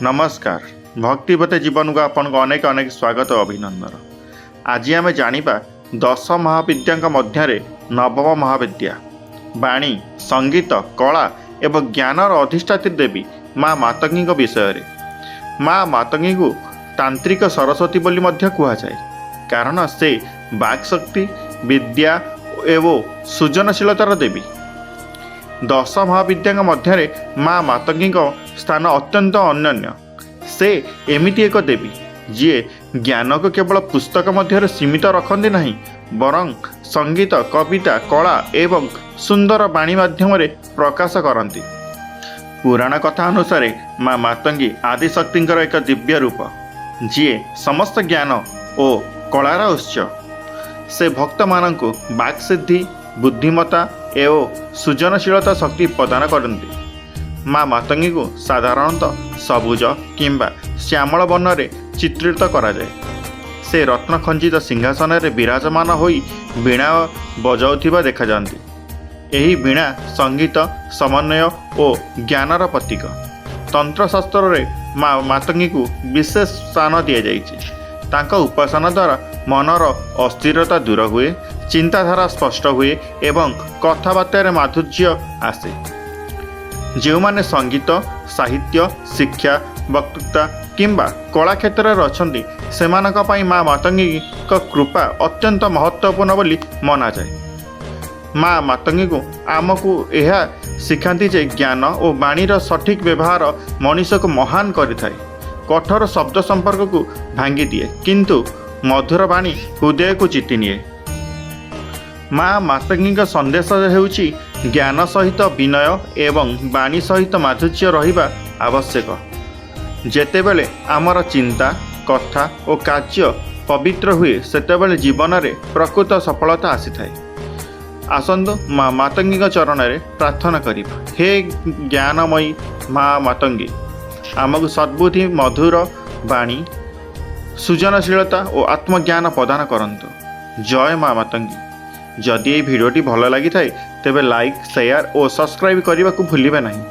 ନମସ୍କାର, ଭକ୍ତିପଥେ ଜୀବନକୁ ଆପଣଙ୍କୁ ଅନେକ ଅନେକ ସ୍ୱାଗତ ଓ ଅଭିନନ୍ଦନ। ଆଜି ଆମେ ଜାଣିବା ଦଶ ମହାବିଦ୍ୟାଙ୍କ ମଧ୍ୟରେ ନବମ ମହାବିଦ୍ୟା, ବାଣୀ, ସଙ୍ଗୀତ, କଳା ଏବଂ ଜ୍ଞାନର ଅଧିଷ୍ଠାତ୍ରୀ ଦେବୀ ମା ମାତଙ୍ଗୀଙ୍କ ବିଷୟରେ। ମା ମାତଙ୍ଗୀଙ୍କୁ ତାନ୍ତ୍ରିକ ସରସ୍ୱତୀ ବୋଲି ମଧ୍ୟ କୁହାଯାଏ, କାରଣ ସେ ବାକ୍ଶକ୍ତି, ବିଦ୍ୟା ଏବଂ ସୃଜନଶୀଳତାର ଦେବୀ। ଦଶ ମହାବିଦ୍ୟାଙ୍କ ମଧ୍ୟରେ ମା ମାତଙ୍ଗୀଙ୍କ ସ୍ଥାନ ଅତ୍ୟନ୍ତ ଅନନ୍ୟ। ସେ ଏମିତି ଏକ ଦେବୀ, ଯିଏ ଜ୍ଞାନକୁ କେବଳ ପୁସ୍ତକ ମଧ୍ୟରେ ସୀମିତ ରଖନ୍ତି ନାହିଁ, ବରଂ ସଙ୍ଗୀତ, କବିତା, କଳା ଏବଂ ସୁନ୍ଦର ବାଣୀ ମାଧ୍ୟମରେ ପ୍ରକାଶ କରନ୍ତି। ପୁରାଣ କଥା ଅନୁସାରେ ମା ମାତଙ୍ଗୀ ଆଦିଶକ୍ତିଙ୍କର ଏକ ଦିବ୍ୟ ରୂପ, ଯିଏ ସମସ୍ତ ଜ୍ଞାନ ଓ କଳାର ଉତ୍ସ। ସେ ଭକ୍ତମାନଙ୍କୁ ବାକ୍ସିଦ୍ଧି, ବୁଦ୍ଧିମତ୍ତା ଓ ସୃଜନଶୀଳତା ଶକ୍ତି ପ୍ରଦାନ କରନ୍ତି। ମା ମାତଙ୍ଗୀଙ୍କୁ ସାଧାରଣତଃ ସବୁଜ କିମ୍ବା ଶ୍ୟାମଳ ବର୍ଣ୍ଣରେ ଚିତ୍ରିତ କରାଯାଏ। ସେ ରତ୍ନଖଚିତ ସିଂହାସନରେ ବିରାଜମାନ ହୋଇ ବୀଣା ବଜାଉଥିବା ଦେଖାଯାଆନ୍ତି। ଏହି ବୀଣା ସଙ୍ଗୀତ, ସମନ୍ୱୟ ଓ ଜ୍ଞାନର ପ୍ରତୀକ। ତନ୍ତ୍ରଶାସ୍ତ୍ରରେ ମା ମାତଙ୍ଗୀଙ୍କୁ ବିଶେଷ ସ୍ଥାନ ଦିଆଯାଇଛି। ତାଙ୍କ ଉପାସନା ଦ୍ୱାରା ମନର ଅସ୍ଥିରତା ଦୂର ହୁଏ, ଚିନ୍ତାଧାରା ସ୍ପଷ୍ଟ ହୁଏ ଏବଂ କଥାବାର୍ତ୍ତାରେ ମାଧୁର୍ଯ୍ୟ ଆସେ। ଯେଉଁମାନେ ସଙ୍ଗୀତ, ସାହିତ୍ୟ, ଶିକ୍ଷା, ବକ୍ତୃତା କିମ୍ବା କଳା କ୍ଷେତ୍ରରେ ଅଛନ୍ତି, ସେମାନଙ୍କ ପାଇଁ ମା ମାତଙ୍ଗୀଙ୍କ କୃପା ଅତ୍ୟନ୍ତ ମହତ୍ତ୍ୱପୂର୍ଣ୍ଣ ବୋଲି ମନାଯାଏ। ମା ମାତଙ୍ଗୀକୁ ଆମକୁ ଏହା ଶିଖାନ୍ତି ଯେ ଜ୍ଞାନ ଓ ବାଣୀର ସଠିକ୍ ବ୍ୟବହାର ମଣିଷକୁ ମହାନ କରିଥାଏ। କଠୋର ଶବ୍ଦ ସମ୍ପର୍କକୁ ଭାଙ୍ଗିଦିଏ, କିନ୍ତୁ ମଧୁର ବାଣୀ ହୃଦୟକୁ ଜିତିନିଏ। ମା ମାତଙ୍ଗୀଙ୍କ ସନ୍ଦେଶ ହେଉଛି, ଜ୍ଞାନ ସହିତ ବିନୟ ଏବଂ ବାଣୀ ସହିତ ମାଧୁର୍ଯ୍ୟ ରହିବା ଆବଶ୍ୟକ। ଯେତେବେଳେ ଆମର ଚିନ୍ତା, କଥା ଓ କାର୍ଯ୍ୟ ପବିତ୍ର ହୁଏ, ସେତେବେଳେ ଜୀବନରେ ପ୍ରକୃତ ସଫଳତା ଆସିଥାଏ। ଆସନ୍ତୁ, ମା ମାତଙ୍ଗୀଙ୍କ ଚରଣରେ ପ୍ରାର୍ଥନା କରିବା। ହେ ଜ୍ଞାନମୟୀ ମା ମାତଙ୍ଗୀ, ଆମକୁ ସଦ୍ବୁଦ୍ଧି, ମଧୁର ବାଣୀ, ସୃଜନଶୀଳତା ଓ ଆତ୍ମଜ୍ଞାନ ପ୍ରଦାନ କରନ୍ତୁ। ଜୟ ମା ମାତଙ୍ଗୀ। ଯଦି ଏହି ଭିଡ଼ିଓଟି ଭଲ ଲାଗିଥାଏ, ତେବେ ଲାଇକ୍, ସେୟାର ଓ ସବସ୍କ୍ରାଇବ୍ କରିବାକୁ ଭୁଲିବେ ନାହିଁ।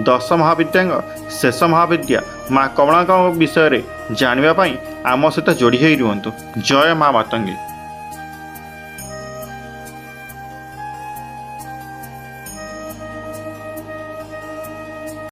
ଦଶ ମହାବିଦ୍ୟାଙ୍କ ଶେଷ ମହାବିଦ୍ୟା ମା କମଳାଙ୍କ ବିଷୟରେ ଜାଣିବା ପାଇଁ ଆମ ସହିତ ଯୋଡ଼ି ହୋଇ ରୁହନ୍ତୁ। ଜୟ ମା ମାତଙ୍ଗୀ।